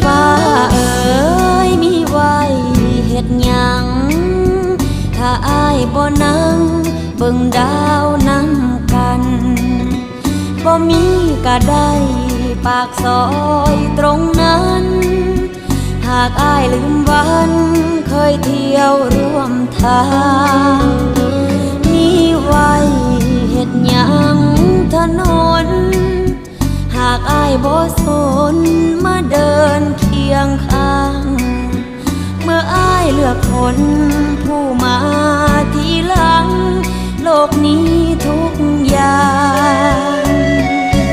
ຟ້າເອີຍ ມີໄວ້ເຮັດຫຍັງ ຖ້າອ້າຍບໍ່ນັ່ງເບິ່ງດາວນຳກັນ ບໍ່ມີກະໄດ້ປາກຊອຍຕົງນັ້ນ ຫາກອ້າຍລືມວັນເຄີຍທ່ຽວຮ່ວມທາງ ມີໄວ້ເຮັດຫຍັງຖະໜົນ ຫາກອ້າຍບໍ່ສົນມາເດີນຄຽງຂ້າງ ເມື່ອອ້າຍເລືອກຄົນຜູ້ມາທີຫຼັງ ໂລກນີ້